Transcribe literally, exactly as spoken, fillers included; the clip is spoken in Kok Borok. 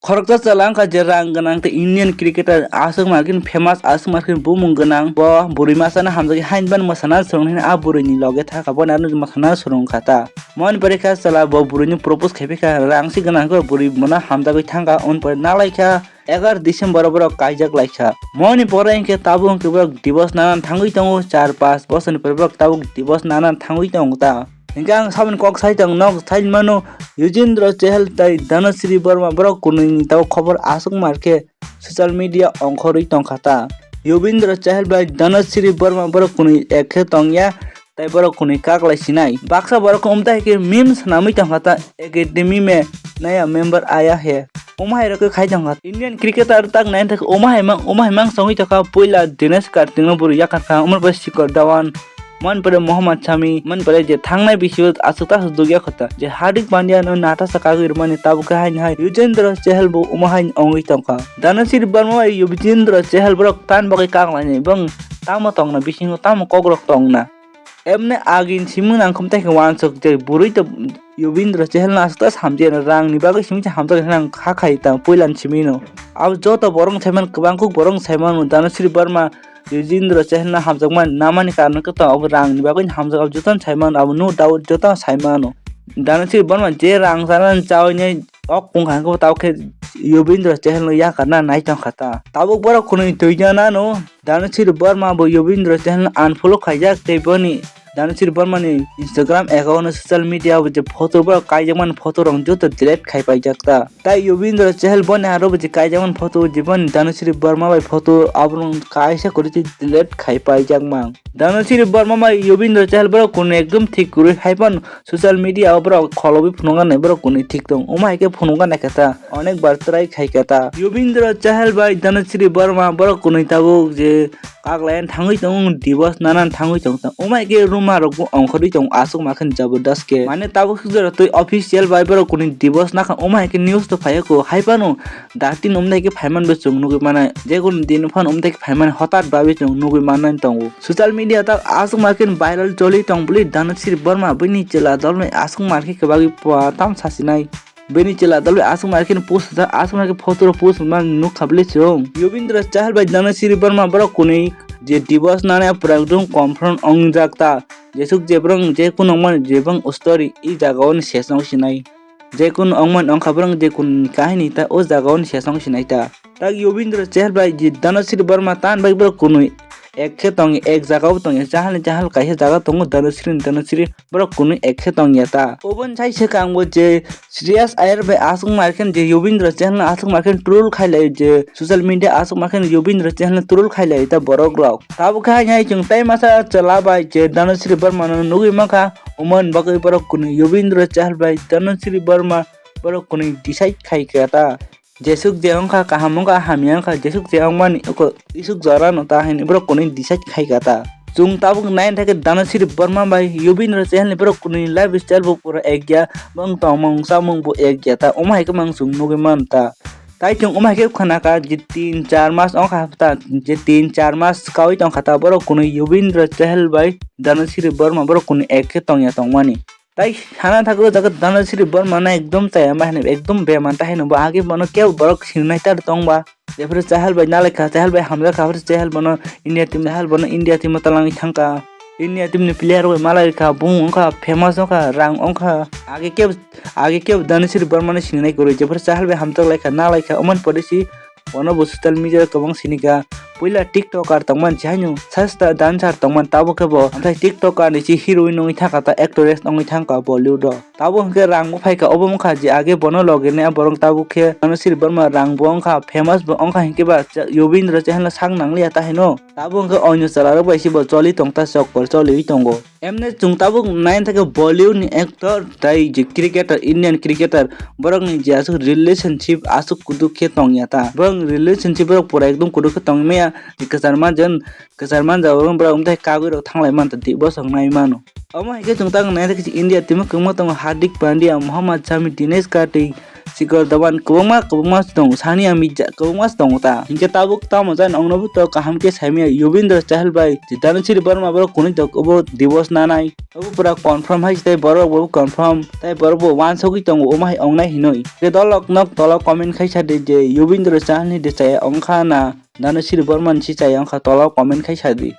Khoroksa chwla wngkha je rang gwnang tei Indian cricketer, aswk markin famous, aswk markin bumung gwnang. Bo bwrwi masa no hamjagwi hain ban mwsana swrwng hwnwi a bwrwi ni loge thaka, bo nano mwsana swrwng kha ta. Moni pore kha chwla bo bwrwi no propose khai phi kha, rang si gwnang khe bwrwi bono hamjagwi thangkha, on pore nalaikha. Egar December o borok kaijak laikha. Moni pore hinkhe tabuk hinkhe borok divorce nana thangwi tongo, char panch bosorni pore borok tabuk divorce nana thangwi tongo ta. Hinkhe ang saboni kok sai tong, nok sai mano, Yujendra Chahal tai Dhanashree Verma borok kunui ni tabuk khobor aswk mar khe social media ongkhorwi tongkha ta. Yujendra Chahal bai Dhanashree Verma borok kunui ek khe tongya, tai borok kunui kaklai sinai. Baksa borok wng tai khe meme swnamwi tongkha ta, academy me naya member aya he. Omo hai rok khai tongkha. Indian cricketer tak nai thak omo hai mang, omo hai mang songwi tongkha. Puila Dinesh Karthik no bwrwi yakar kha, omo bai Shikhar Dhawan, man pore Mohammad Shami, man pore je thangnai bisio aswk ta dugya khota. Je Hardik Pandya no nata sa kagwi rwmani tabuk khe haini hai Yujendra Chahal bo omo hai ongwi tongkha. Dhanashree Verma bai Yujendra Chahal borok tan bagwi kaklainai bwng tamo tongna bisingo tamo kokrok tongna. Emne agin simung nangkhum tei khe wansuk je bwrwi to Yubindra Chahal no aswk ta samjeno rang ni bagwi simi hamjak hinang kha khai ta puilan simi no. Abo joto borok saiman kwbang kuk borok saiman Dhanashree Verma, Yubindra Chahal no hamjakman namani karon khe to abo rang ni bagwi hamjak abo joto saiman abo no doubt joto saimano. Dhanashree Verma je rang sana chawi ne ok kung kha khe tao khe Yubindra Chahal no yakarna nai tong kha ta. Tabuk borok khunui twi jana no. Dhanashree Verma bo Yubindra Chahal no unfollow khaijak tei boni Dhanashree Verma ni Instagram account o social media o je photo borok kaijakmani photo rok joto delete khai paijak ta. Tai Yubindra Chahal boni aro bo je kaijakmani photo je boni Dhanashree Verma bai photo aborok kaisa kwrwi tei delete khai paijak mang. Dhanashree Verma bai Yubindra Chahal borok kunu ekdom thik kwrwi hai phano social media o borok kholobwi phunukna nai borok kunu thik tong. Omo hai khe phunukna nai khe ta onek bar try khai khe ta. Yubindra Chahal bai Dhanashree Verma borok kunu tabuk je kaklai thangwi tongo, divorce nana thangwi tong ta. Omo hai khe rumor rok bo ongkhorwi tongo aswk ma khe jabardast khe. Mane tabuk suk jora twi official bai borok kunu divorce nakha omo hai khe news to phaiya ko hai phano. Datin umdai khe phaiman bo chwng nugwi manai, jekunu din phano umdai khe phaiman hotat babi chwng nugwi manai tongo. Social media tak aswk ma khe viral choli tong bwlwi Dhanashree Verma bini chwla dolnwi aswk ma khe kwbagwi pua tam sasinai. Bini chwla dolnwi aswk ma khe post ta aswk ma khe photo rok post man nukha bwlwi chwng. Yubindra Chahal bai Dhanashree Verma borok kunui je divorce nana pwrang dung confront ongjak ta. Jesuk jebrang jekunu ongmani jebang story i jaga o ni sesong sinai. Jekunu ongmani ongkha borok jekunu kahini ta o jaga o ni sesong sinai ta. Tak Yubindra Chahal bai je Dhanashree Verma tan bai borok kunui ek khe tong ek jaga o tong Chahal ni Chahal kaisa jaga tongo Dhanashree ni Dhanashree borok kunui ek khe tong ya ta. Oboni sai se kang bo je Shreyas Iyer bai aswk ma khe je Yubindra Chahal no aswk ma khe troll khai lai je social media aswk ma khe Yubindra Chahal no troll khai lai ta borok rok. Tabuk khe hai hai chwng tai masa chwla bai je Dhanashree Verma no nugwi mankha. Omo ni bagwi borok kunu Yubindra Chahal bai Dhanashree Verma borok kunu decide khai kha ta. Jesuk je wngkha kaham wngkha hamya wngkha jesuk je wngmani oko isuk jora no ta hinwi borok kunu decide khai kha ta. Chwng tabuk nai thake Dhanashree Verma bai Yubindra Chahal ni borok kunu lifestyle bo pura ek ya bwng tongmung chamung bo ek ya ta omo hai khe mang chwng nugwi man ta. Tai chwng omo hai khe khna kha je tin char mas wngkha ta je tin char mas kaui tongkha ta borok kunu Yubindra Chahal bai Dhanashree Verma borok kunu ek khe tongya tongmani. Tai sana thagwi o jaga Dhanashree Verma no ekdom chaya ma hinwi ekdom beman ta hinwi bo age bono kebo borok sinai tar tong ba. Jephuru Chahal bai nalai kha, Chahal bai hamjak kha, phuru Chahal bono India team, Chahal bono India team o talangwi thangkha. India team ni player bai malai kha, bung wngkha, famous wngkha, rang wngkha. Age kebo, age kebo Dhanashree Verma no sinai kwrwi, jephuru Chahal bai hamjak lai kha, nalai kha, oman pore si Bono bo social media o kwbang sini kha. Puila TikToker tongmani si haino sasta dancer tongmani tabuk khe bo. Amthai TikToker ni si heroine wngwi thangkha ta actress wngwi thangkha Bollywood o. Tabuk hwnkhe rang bo phaikha obo wngkha je age bono loge ni borok tabuk khe Dhanashree Verma rang bo wngkha famous bo wngkha hinkhe ba Yubindra Chahal no sak nangliya ta hino. Tabuk hwnkhe onyo chwla rok bai si bo choli tongta chokor choliwi tongo. Emne chwng tabuk nai thake Bollywood ni actor tai je cricketer, Indian cricketer, borok ni je aswk relationship aswk kutuk khe tongya ta. Borok ni relationship borok pura ekdom kutuk khe tongmaya, kwchar manjak, kwchar manjak borok wngthai kagwi rok thanglai mantha di bosong nai mano. Omo hai khe chwng tabuk nai thake India team o kwbangma tongo Hardik Pandya, Mohammad Shami, Dinesh Karthik, Shikhar Dhawan kwbangma kwbangma se tongo, sani ang mija kwbangma se tongo ta. Hinkhe tabuk tamo jani ongno bo to kaham khe saimaya Yubindra Chahal bai je Dhansiri Verma borok kunui to obo divorce nanai. Obo pura confirm hai se tei borok bo confirm tei borok bo wansugui tongo omo hai ongnai hinui. Hinkhe dolok nok tolo comment khai sadi je Yubindra Chahal ni de chaya ongkha na Dhansiri Verma ni se chaya ongkha tolo comment khai sadi.